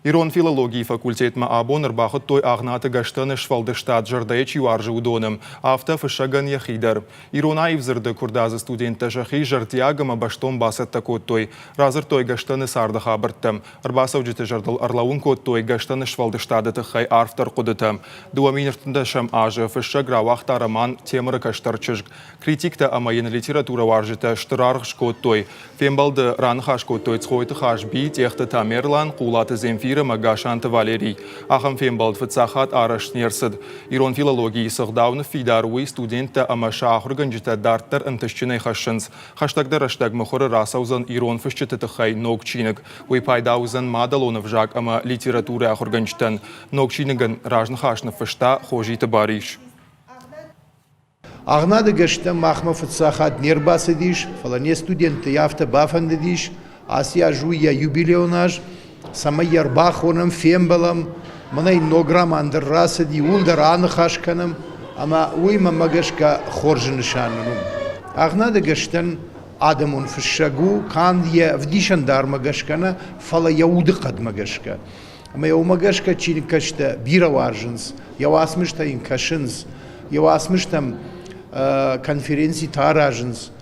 Ирон филологийы факультетмӕ абон ӕрбахуыдтой Агънаты Гӕстӕны сфӕлдыстад зӕрдӕйы чи уарзы, уыдоны, афтӕ фыссӕгӕн йӕхи дӕр. Ирон аив дзырды куырдадзы студенттӕ сӕхи зӕрдиаг ӕмӕ бӕстон бацӕттӕ кодтой, радзырдтой Гӕстӕны царды хабӕрттӕ. Ӕрбацӕуджыты зӕрдыл ӕрлӕууын кодтой Гӕстӕны сфӕлдыстады тыххӕй арфдӕр хъуыдытӕ. 2013 азы фыссӕг рауагъта роман «Темыры кӕстӕр чызг». Критиктӕ ӕмӕ йын литературӕуарзджытӕ стыр аргъ скодтой. Фембӕлды раныхас кодтой Цгъойты Хазби, Тъехты Тамерлан, Хъулаты Земфир ӕмӕ Гасанты Валерий. Ахӕм фембӕлд фыццаг хатт арӕзт не рцыд. Ирон филологийы цы гъдау ныффидар, уый студенттӕ ӕмӕ сӕ ахуыргӕнджытӕ дарддӕр ӕнтыстджынӕй хӕссынц. Хӕстӕгдӕр рӕстӕг мыхуыры рацӕудзӕн ирон фысджыты тыххӕй ног чиныг. Уый пайда уыдзӕн мадӕлон ӕвзаг ӕмӕ литературӕйы ахуыргӕнджытӕн. Ног чиныгӕн разныхас ныффыста Хозиты Барис. Агънады гӕстӕ махмӕ фыццаг хатт не рбацыдис, фӕлӕ не студентты афтӕ бафӕндыдис, ацы аз у йӕ юбилейон аз, цӕмӕй йӕ ӕрбахонӕм, фембӕлӕм, мӕнӕй ног роман дӕр рацыди, ууыл дӕр аныхас кӕнӕм, ӕмӕ уый мӕнмӕ гӕсгӕ хорз нысан у. Агънады гӕстӕн адӕмон фыссӕг у канд йӕ ӕвдисӕндармӕ гӕсгӕ нӕ, фӕлӕ йӕ удыхъӕдмӕ гӕсгӕ. Ӕмӕ йӕ уымӕ гӕсгӕ чиныгкӕсджытӕ бирӕ уарзынц, йӕ уацмыстӕ йын кӕсынц, йӕ уацмыстӕм конференцитӕ аразынц.